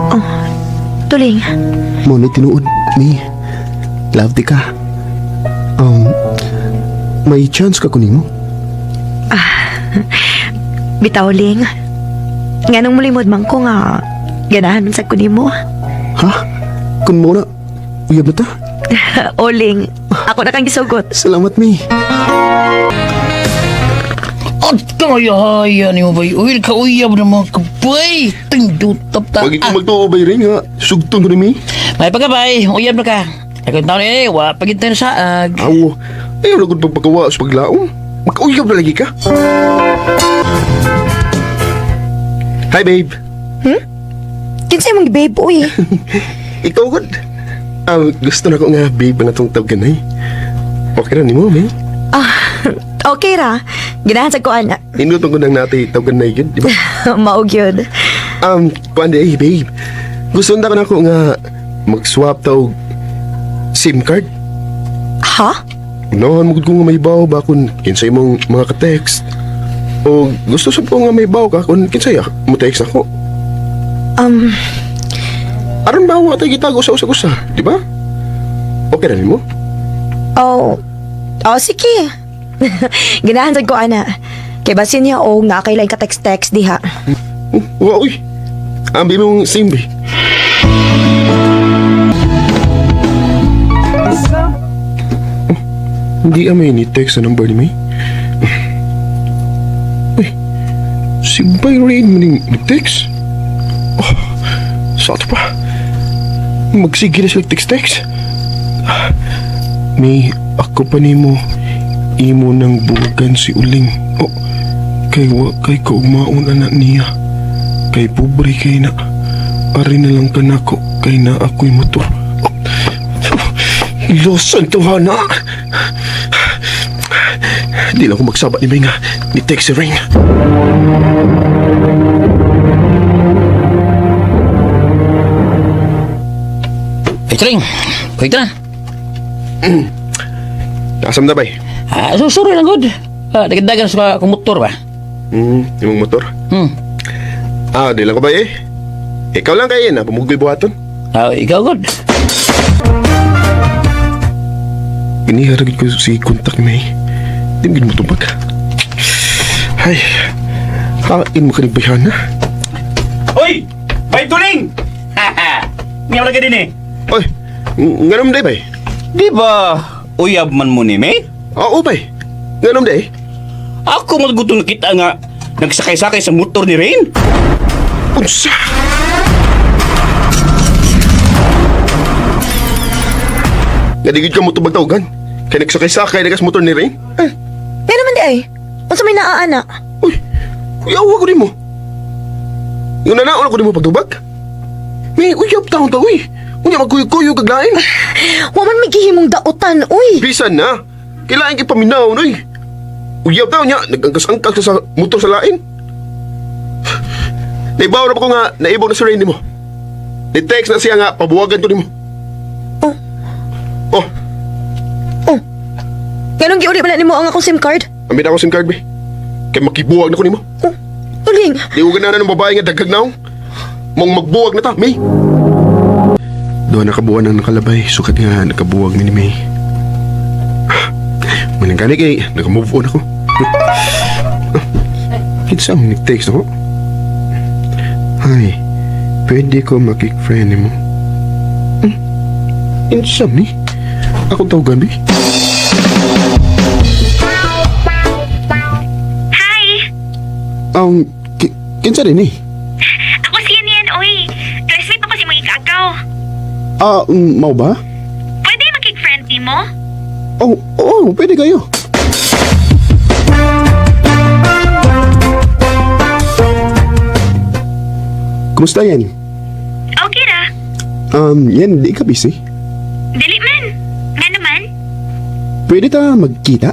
Oh, Tuling. Mo ni tinuod ni love di ka. May chance ka kunin mo. Bitaw, Ling. Nganong mulimod man ko nga ganahan man sa kunin mo. Ha? Kun mo na uyab na ta. O, Ling. Ako na kang gisugot. Salamat, May. At kaya ni mo bay? Uy, kauyab na mga kabay. Tingdutap ta. Wag ikaw magtuo bay rin nga. Sugton ko ni May. May pagkabay, uyab na ka. Akong taon eh, wa pagintay na saag. Awo. Ayaw na gud pagpagawa sa paglaom. Magkauyab na lagi ka. Hi, babe. Kinsay mong babe, uy. Ikaw gud. Gusto na ko nga babe nga tong tawgan ay. Okay ra nimo, May. Ah, okay ra. Ganahan sa ko, ana. Nindot ko nang nati tawgan na yun, di ba? Maog yun. Kuan di ay, babe. Gusto na ko na ako nga mag-swap ta og SIM card. Ha? Unahan mo gud ko nga may bawo ba kung kinsay mong mga ka-text. O gusto sa ko nga may bawo ka kung kinsay mo text ako. Aron bawo tayo gitago sa usag-usa, di ba? Okay ra nimo? Oh, oh, sige. Ganahan sa ko, ana. Kay basin niya, oh, nga kay lain ka text-text diha. Oh, wa uy. Ambi mong SIM be. Oh, hindi amay ni text sa number ni May. Uy, si Bay Rain mo ning text. Oh, sa ato pa. Magsige na sila text-text. Ah, May, ako pa nimo imo nang buwagan si Uling. Oh, kay wa kay kaugmaon ana niya. Kay pobre kay na. Ari na lang kanako kay na ako'y motor. Oh, Ilosan to na. Di lang ko magsaba ni May nga ni text si Rain. Eh, Tring, pwede na. Asam na bay? Ah, susuri lang good. Ah, dagdagan sa kumutor ba? Imong motor. Ah, di lang ko bay eh. Ikaw lang kay na pumugoy buhaton. Ah, ikaw good. Iniharagid ko si kontak ni May. Di mo gid mo tubag. Ay, hain mo kaning bayhana. Oy! Bay tuling! Ngayon lagi din eh. Oy, nganom day bay? Di ba uyab man mo ni May? Oo bay. Nganom day? Ako magutong kita nga nagsakay-sakay sa motor ni Rain. Unsa? Nadigid ka mo tubag tawagan. Kay nagsakay-sakay na kas motor ni Rain. Eh, Nga naman di ay. Unsa may naaana? uy, uyaw ko nimo. Yung nanaon ako nimo pagtubag. May uyab taon ta uy. Unya magkuyo-kuyo kag lain. Wa man may gihimong daotan, uy. Bisan na. Kailangan kay paminaw noy. Uyab taon niya, nagangkas-angkas ka sa motor sa lain. Naibaw na ba ko nga, naibaw na si Rain nimo. Ni-text na siya nga, pabuwagan ko nimo. Oh. Oh, Oh. Ganong giuli man na nimo ang akong SIM card? Amin ako SIM card, be. Kay makibuwag na ko nimo. Oh, Tuling. Di ko ganahan ng babae nga daghag naong. Mong magbuwag na ta, May. Doon nakabuwan ang nakalabay, sukat nga nakabuwag ni May. Manang kay, nakamove on ako. Kinsa ang nag-text ako? Hi, pwede ko makik-friend mo. Kinsa ni? Ako tawagan, be. Hi! Kinsa rin eh? Ako si Yan Yan, oy. Classmate ako si mga ikaagaw. Ah, mau ba? Pwede makik-friend ni mo? Oh, oo, pwede kayo. Kumusta yan? Okay ra. Yan, di ka busy. Dili man. Nga naman. Pwede ta magkita?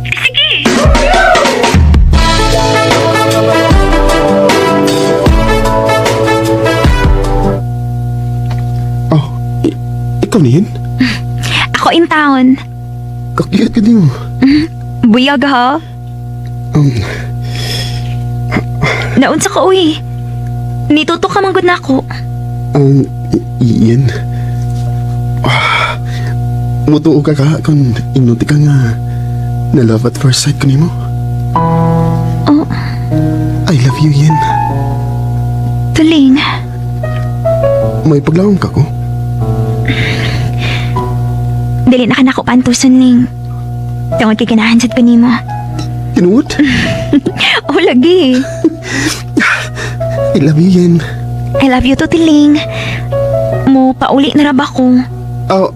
Sige. Oh, ikaw na yan? Ako in town. Kakiyat ka din mo. Buyag ha? Naunsa ka, uy. Nituto ka manggod na ako. Ang iyan. Ah, mutuo ka ka kung inuti ka nga na love at first sight ko nimo. Oh. I love you, Yen. Tuling. May paglawang ka ko. Dili na ka nako pantuson, Ling. Tungod kay ganahan sad ko nimo. Tinuod? Oh, lagi. I love you, Yen. I love you too, Tiling. Mo, pauli na ra ba ko? Oh,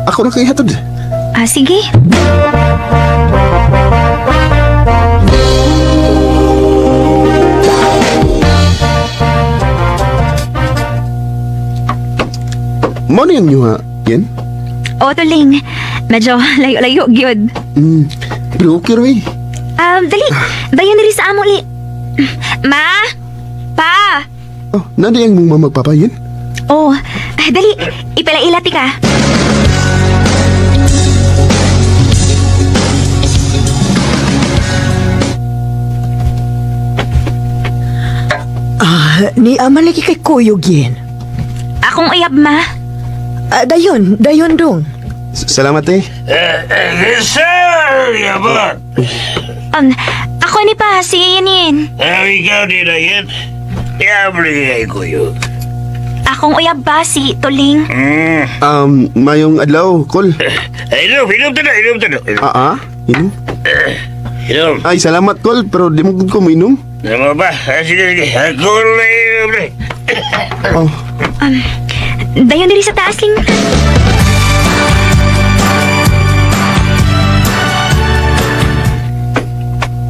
ako na kay hatod. Ah, sige. Mo na yan ha, Yen? O, Tuling. Medyo layo-layo, gyud. Pero okay ra eh. Dali. Dayon diri sa amo, li. Ma? Pa? Oh, nandi ang mong mama magpapa, Yen? Oh, ah, dali. Ipalaila ti ka. Ah, ni ama lagi kay kuyog yin. Akong uyab, ma. Ah, dayon, dayon dong. Salamat eh. Sir, yabot. Ako ni pa, si Ian Ian. Ikaw din na yan. Yabli ay kuyo. Akong uyab ba, si Tuling? Mayong adlaw, kol. Inom, inom to na, inom to na. Ah, inom? Inom. Ay, salamat, kol, pero di mo ko mainom. Ano ba? Ah, sige, sige. Ako na inom na. Oh, Dayon diri sa taas, Ling.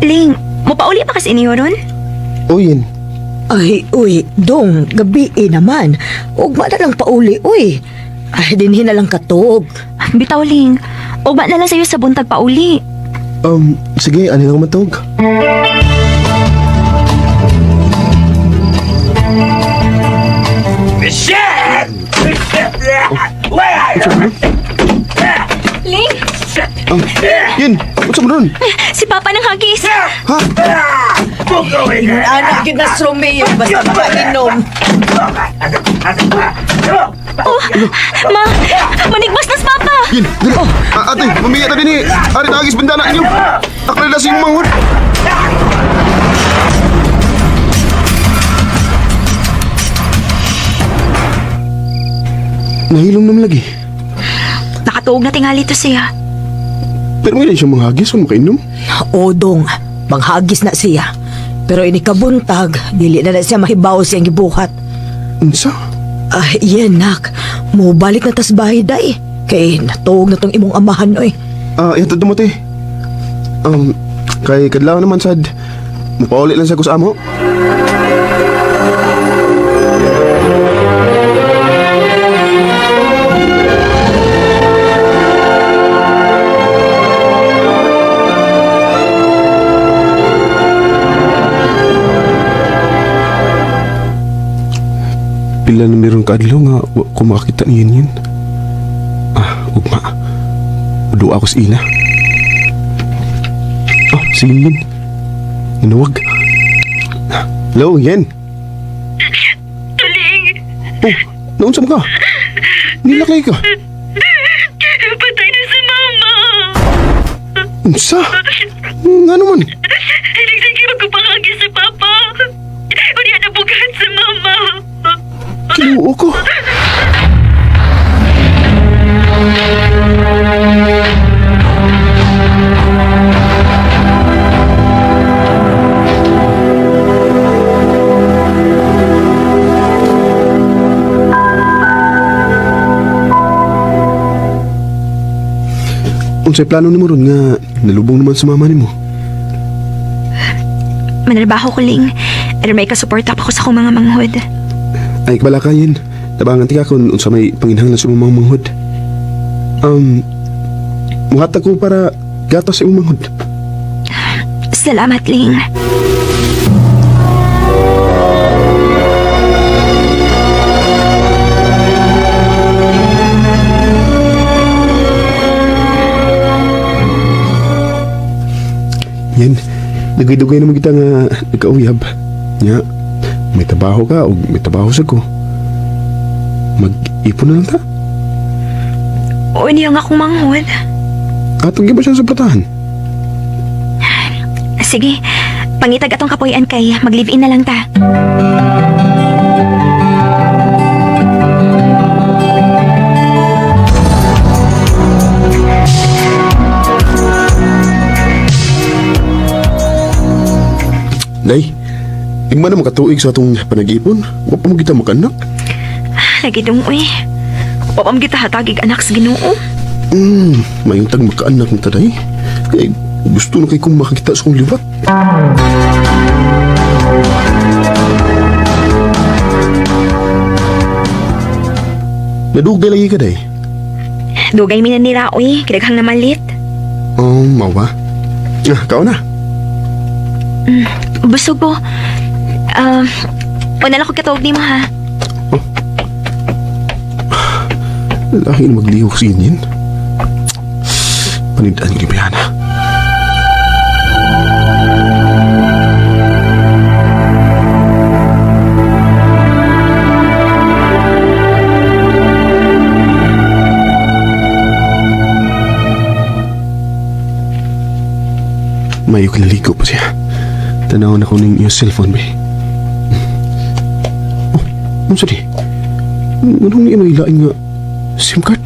Ling, mopauli pa kasi niyo ron? oh, Yen. Ay, uy, dong, gabi eh naman. Ugma na lang pauli, uy. Ay, dinhi na lang katog. Bitaw, Ling. Ugma na lang sa'yo sa buntag pauli. Sige, ano lang matog? Shit! Ling, Oh, Yen, unsa man ron? si Papa ng hagis. Ha? Anak, gid na Romeo, basta makainom. Oh, ma, manigmas na si Papa. Yen, dali. Ah, ate, mamiya ta din eh. Ari na agis bendana inyo. Ako na sa inyong manghod. Nahilom naman lagi. Nakatuog na tingali to siya. Pero may siya manghagis kung makainom. O, dong, manghagis na siya. Pero ini kabuntag, dili na na siya mahibaw siyang gibuhat. Unsa? Ay, yen, nak. Mubalik na tas bahay, day. Kay natuog na tong imong amahan, oy. Ah, ihatod mo te. Kay kadlaw naman sad. Mupauli lang sa ko sa amo. Pila na meron kaadlaw nga wa ko makakita ni Yen Yen. Ah, ugma. Duwa ako sa ila. Oh, si Yen. Nanawag. Hello, Yen. Tuling, Oh, naunsa mo ka? Nilaklay ka. patay na si Mama. Unsa? Nga naman. Nagsige magpapahagis si Papa. Unya na bugat si Mama. Kinuo ko. Unsay plano nimo ron nga nalubong naman sa mama nimo? Manarbaho ko, Ling. Pero may kasuporta pa ko sa akong mga manghod. Ay, kabala ka, Yen. Tabangan ti ka kung unsa may panginhanglan sa imong mga manghod. Muhatag ko para gatas sa imong manghod. Salamat, Ling. Yan, dugay-dugay naman kita nga nagkauyab. Nya, may trabaho ka o may trabaho sa ko. Mag-ipon na lang ta. O niya nga akong manghod. Atong ba siya sa platahan? Sige, pangitag atong kapuy-an kay mag-live-in na lang ta. Day, igma na makatuig sa atong panag-ipon. Wa pa mo kita makanak. Lagi dong, uy. Wapam kita hatagig anak sa Ginoo. Mayong tag makaanak ng taday. Kay gusto na kay kong makakita sa kong liwat. Nadugay lagi ka, day. Dugay mi na nila, uy. Kidaghang namalit. Oh, mawa. Ah, kao na. Busog ko. Una lang ko katawag nimo ha. Lahi na maglihok si Inyin. Panindaan ko ni Bayana. Mayo kinaligo pa siya. Tanaw na ko ning iyong cellphone, be. Oh, ano sa di? Anong niya may lain nga SIM card?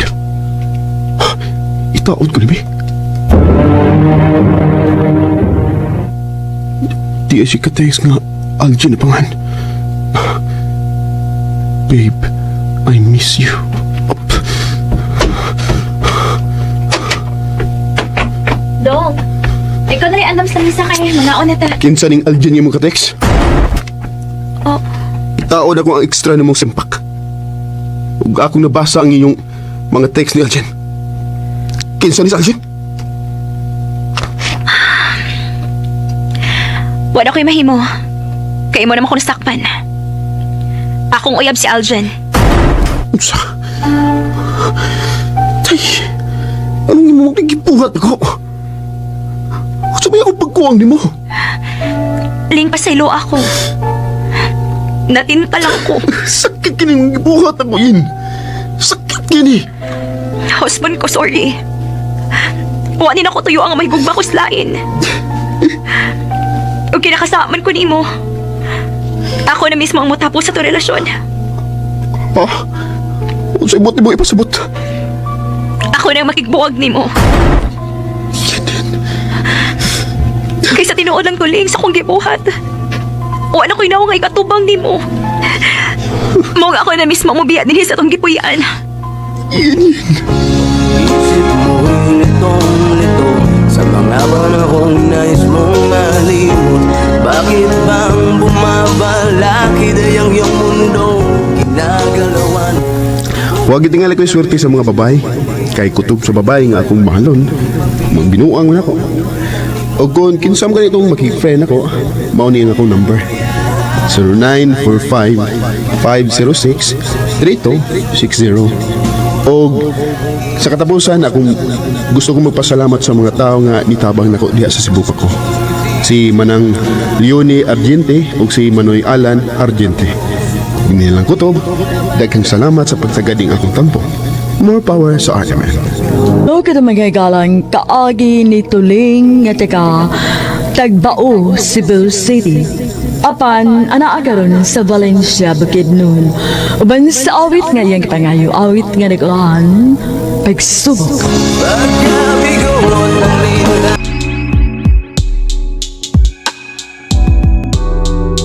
Itaon ko ni be. Di ay si katex nga Algin na pangan. Babe, I miss you. Op. Dong, ikaw na rin andam sa misa kay mga una ta. Kinsa ning Algin nga mong katex? Oh, Itaon ako ang extra na mong simpak. Ug akong nabasa ang inyong mga text ni Algin. Kinsa ni sa Algin? wala ko'y mahimo. Kay mo naman ko nasakpan. Akong uyab si Aljen. Unsa? Tay, anong imong nagibuhat ako? Unsa ba akong pagkuwang nimo? Ling pasaylo ako. Natinta lang ko. Sakit kini mong gibuhat ako in. Sakit kini. Husband ko, sorry. Wa ni nako tuyo ang may gugma ko sa lain. O kinakasaman ko nimo. Ako na mismo ang mutapos sa to relasyon. Ha? Unsa ibot nimo ipasabot? Ako na ang makigbuwag nimo. Kaysa tinuod lang tuling sa kong gibuhat. O ano ko'y naong nga ikatubang nimo. Mong ako na mismo ang mobiya dinhi sa atong gipuy-an. Isip mo'y litong-lito sa mga panahong nais mong malimot. Bakit bang bumabalakid ay ang iyong mundo ginagalawan? Huwag itingali ko'y swerte sa mga babae. Kay kutob sa babae nga akong mahalon. Magbinuang man ako. O kung kinsam ganitong makik-friend ako, mao ni ang akong number. 0945-506-3260. Og sa katapusan, akong gusto kong magpasalamat sa mga tao nga nitabang nako diha sa Cebu pa ko. Si Manang Leonie Argente ug si Manoy Alan Argente. Nilang kutob, daghang salamat sa pagtagading akong tampo. More power sa RMN. No, kita mga galang kaagi ni Tuling nga taga Tagbao, Cebu City. Apan, anaa karon sa Valencia, Bukidnon. Uban sa awit nga iyang pangayo, awit nga nagulahan, pagsubok. Pagkabigot.